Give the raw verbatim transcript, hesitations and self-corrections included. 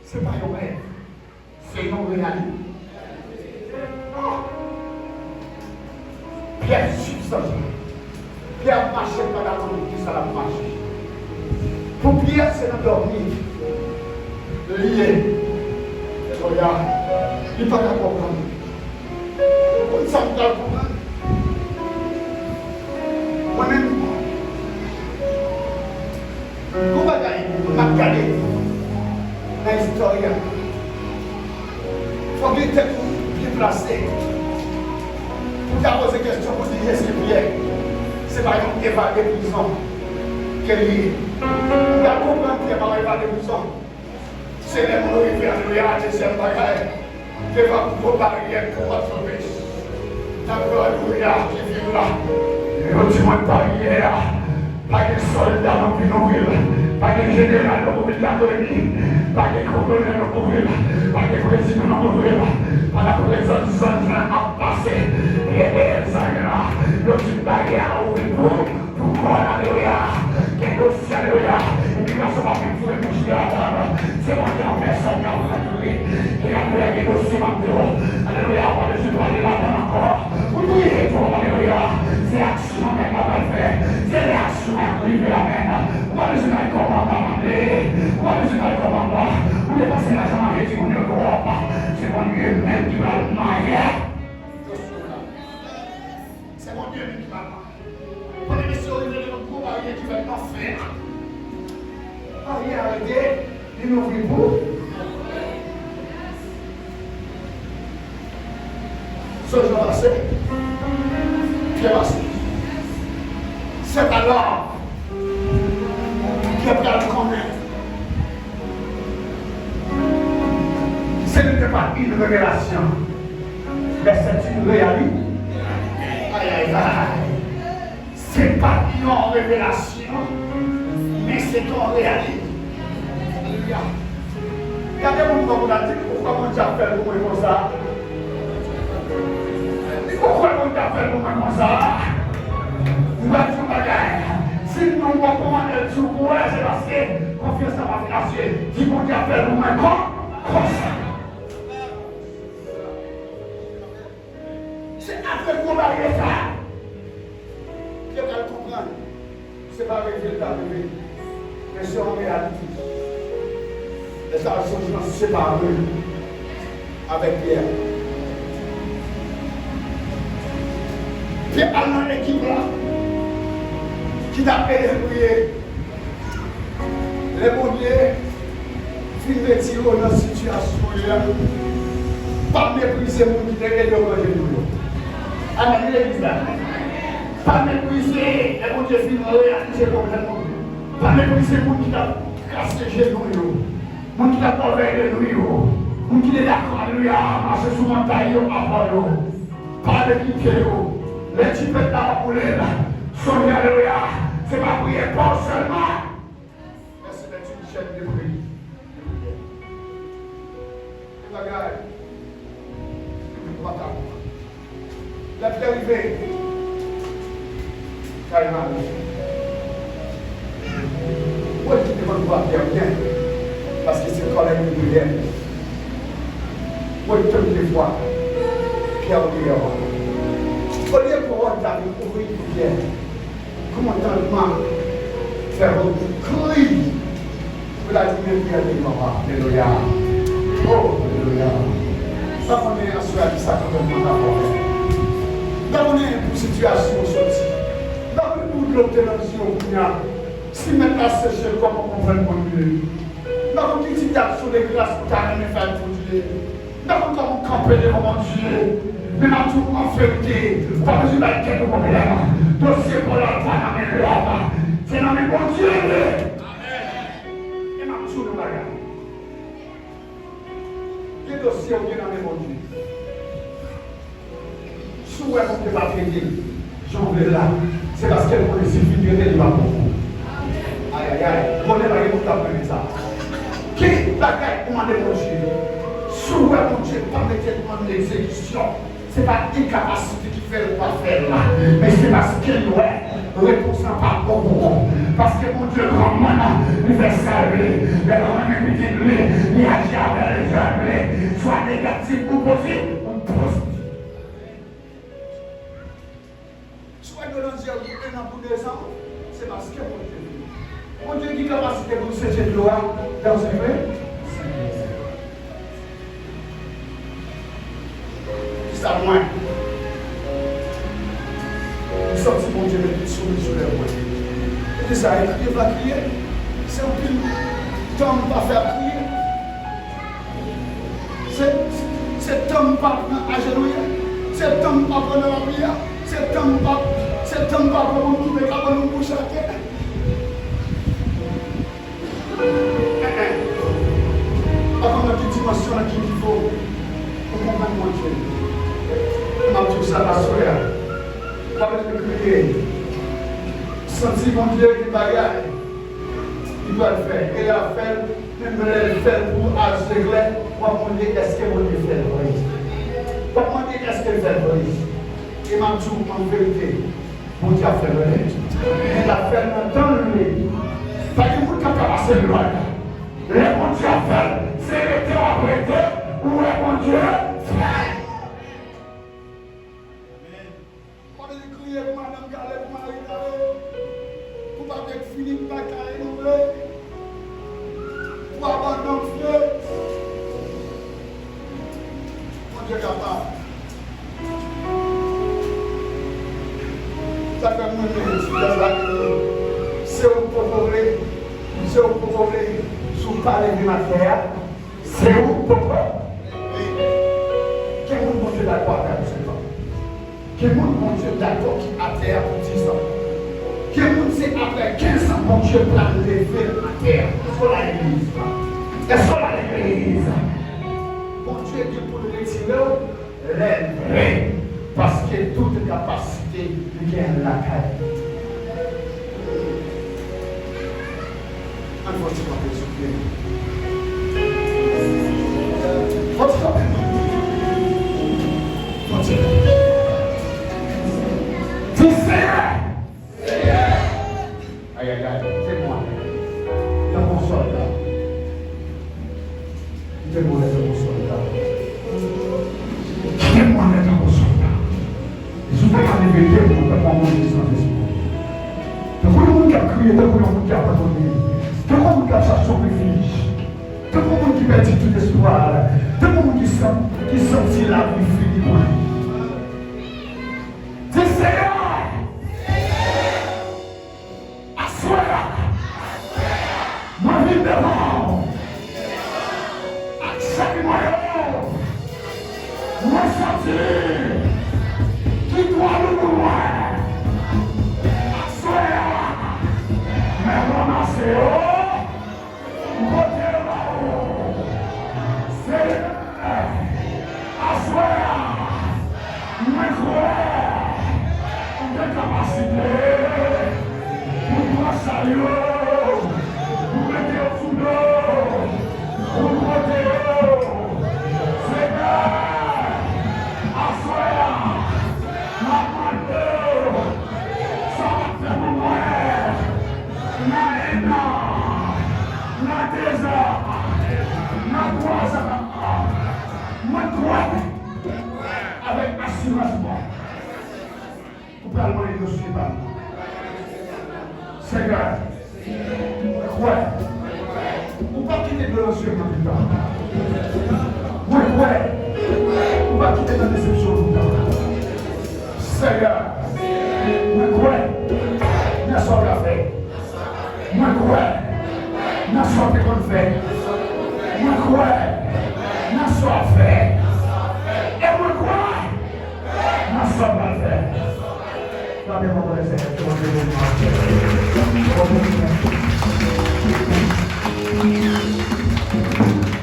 Se pa yon rèv, se yon reyalite. Pyè sibstansyèl. Pyè ap mache, l pa ka konn kisa l ap mache. Pou Pyè, se nan dòmi li ye. Kounye a, li pa ka konprann. Ou konn sa m pral konprann? Mwen menm, gon bagay m ap gade nan istwa a. Fòk gen tèt ou byen plase pou w ta poze kesyon pou di, èske Pyè se pa yon evade prizon ke li ye? Ou pral konprann Pyè pa yon evade prizon. Se lè moun rive, alelouya, dezyèm bagay, devan gwo baryè pou w ap sove. Nan alelouya ki vin la, yo di mwen baryè a, pa gen sòlda nan vin ouvri l, pa gen jeneral nan ouvri l, pa gen kolonèl nan ouvri l, pa gen prezidan nan ouvri l. Pandan prezans zanj lan ap pase, e, e, zanj lan, yo di baryè a ouvri pou Pou kò, alelouya, gen dosye, alelouya, imigrasyon pa fin foure bouch li adan. Se Bondye an pèsòn k ap rantre. E, alelouya, gen dosye m ap di w, alelouya, ou pa bezwen pale ladan ankò. Ou touye tou, alelouya. Se aksyon nèg la pral fè. Se reyaksyon nèg la rive, amèn. Ou pa bezwen gade kòman m ap mande. Ou pa bezwen gade kòman m ap. Ou depanse lajan nan redi moun yo twòp. Se Bondye menm ki pral manyen dosye w la. Se Bondye menm ki pral manyen. Premye mesye yo rive devan gwo baryè ki fèt nan fen an. Baryè a rete, li louvri pou. Sou jan pase, Pyè pase. Sèt alò, Pyè pral konnen. Ce n'était pas une révélation, mais c'est une réalité. Ay, ay, ay. Se pa t yon revelasyon, men se t yon reyalite. Alelouya. Gade moun bò kote a, di, "Poukwa Bondye ap fè l pou mwen konsa? Di, poukwa Bondye ap fè l pou mwen konsa?" M pral di yon bagay. Si nou bon kòmantè di w kwè, se paske konfyans lan pa fin asire. Di, "Bondye ap fè l pou mwen kon, konsa." Se apre gwo baryè sa a, yo pral konprann se pa reve l t ap reve, men se yon reyalite. Lè sa a, zanj lan separe avèk Pyè. Pyè al nan ekip la ki t ap ede l priye. Lè Bondye fin retire w nan sitiyasyon w ye a, pa meprize moun ki te ede w ranje pou yo. Amèn, legliz la. Pa meprize, lè Bondye fin reyalize pwoblèm ou, pa meprize moun ki t ap kase jenou yo, moun ki t ap ba w vèy de nwi yo, moun ki te dakò, alelouya, mache sou montay yo avè w yo. Pa ale kite yo. Lè ti pèp la ap boule la, sonje, alelouya, se pa priyè pa w sèlman. Mèsi, mèsi, chèf de pri. Yon bagay ou pa ka konprann. Lè Pyè rive kay Mari, wè ki te konn pran Pyè byen, paske se kòlèg li te ye. Wè tann de fwa Pyè deyò. Olye pou wòl ta vin ouvri pou Pyè, kontantman fè Rodrig kriye. Pou l al di, "Men Pyè deyò a." Alelouya. O, alelouya. M pa konnen aswè a kisa kontantman ka fè w fè. M pa konnen pou sitiyasyon w soti. M pa konnen pou dlo k te nan je w kounye a. Si Mèt la seche l, kòman w konprann Bondye? M pa konn ki tip de aksyon de gras ou ta renmen fè ak Bondye. M pa konn kòman w kanpe devan Bondye. Men m ap di w an verite, ou pa bezwen bay tèt ou pwoblèm. Dosye pa w la pa nan men lòm. Se nan men Bondye l ye. E m ap di w yon bagay. Gen dosye w gen nan men Bondye. Si w wè Bondye pa trete l jan w vle l la, se paske l konnen si l fin trete l, li pa bon pou ou. Ayayay, konnen pa gen moun k ap renmen sa. Ki bagay ou mande Bondye? Si w wè Bondye pa mete l an egzekisyon, se pa enkapasite ki fè l pa fè l la, men se paske l wè Repons lan pa bon pou ou. Paske Bondye granmoun, li fè sa l vle. Lè l renmen pitit li, li aji avè l jan l vle. Swa negatif ou pozitif, ou pozitif. Si w wè dlo nan je w pou en an, pou de zan, se paske Bondye vle. Bondye gen kapasite pou l seche dlo a lè w seve. Kisa mwen? M santi Bondye met souri sou lèv mwen. E kisa, e kriye pa kriye? Se anpil tan m pa fè ap kriye. Se, se, se tan m pa pran ajenouye. Se tan m pa pran nan lapriyè. Se tan m pa, se tan m pa pran pou m kite kabann m kouche atè. Pa konn nan ki dimansyon, nan ki nivo ou konprann Bondye. M ap di w sa aswè a. W ap rete kriye. Santi Bondye gen bagay li pral fè. E l ap fè l, menm lè l fè l pou w a zye klè, w ap mande èske Bondye fè l vre. W ap mande èske l fè l vre. E m ap di w an verite, Bondye ap fè l vre. Men l ap fè l nan tan l vle. Pa gen moun k ap ka pase l lòd. Lè Bondye ap fè l, se rete w ap rete, ou wè Bondye fè l. Kote li kriye pou madanm k ale, pou mari k ale, pou papye k fini, pou bagay k ale, nou vle, pou abandon k fè. Bondye kapab. Sa fè m renmen ti jazz la ki di, se ou k poko vle, se ou k poko vle, si w pa leve m atè a, se ou k poko vle. Gen moun Bondye dakò avè l pou sèt an. Gen moun Bondye dakò ki atè a pou diz an. Gen moun se apre kenz an Bondye pral leve l atè a. Èske w la legliz? Èske w la legliz? Bondye gen pou l retire w lè l vle, paske tout kapasite li gen lakay li. Ann fè yon ti kanpe, souple. Fè yon ti kanpe. Fè yon ti kanpe. Di, Seyè! Ayayay, kite mwen tankou sòlda. Kite mwen tankou sòlda. Kite mwen tankou sòlda. E si w te ka leve de men w tankou yon moun ki san espwa. Tankou yon moun k ap kriye, tankou yon moun ki abandone. Tankou yon moun k ap chache yon refij. Tankou yon moun ki pèdi tout espwa. Tankou yon moun ki san-, ki santi lavi fini pou li. Di, Seyè! Aswè a, mwen vin devan w ak chak mwen yo. Mwen santi ki twa louvri mwen. Aswè a, mwen ranmase yo. Pote yo ba ou. Senyè, aswè a, mwen kwè ou gen kapasite pou pran chal yo, pou mete yo sou do, pou pote yo. Senyè, aswè a, m ap mande w sa w ap fè pou mwen. Nan en an, nan dezan, nan twazan, mwen kwè avèk asirans mwen, ou pral mande dosye pa m. Senyè, mwen kwè ou p ap kite dlo nan zye m nan pita. Mwen kwè ou p ap kite nan desepsyon lontan. Senyè, mwen kwè nan sa w ka fè. Mwen kwè nan sa w te konn fè. Mwen kwè nan sa w ap fè. E mwen kwè nan sa w pral fè. Frape men w, Senyè, Bondye, Bondye.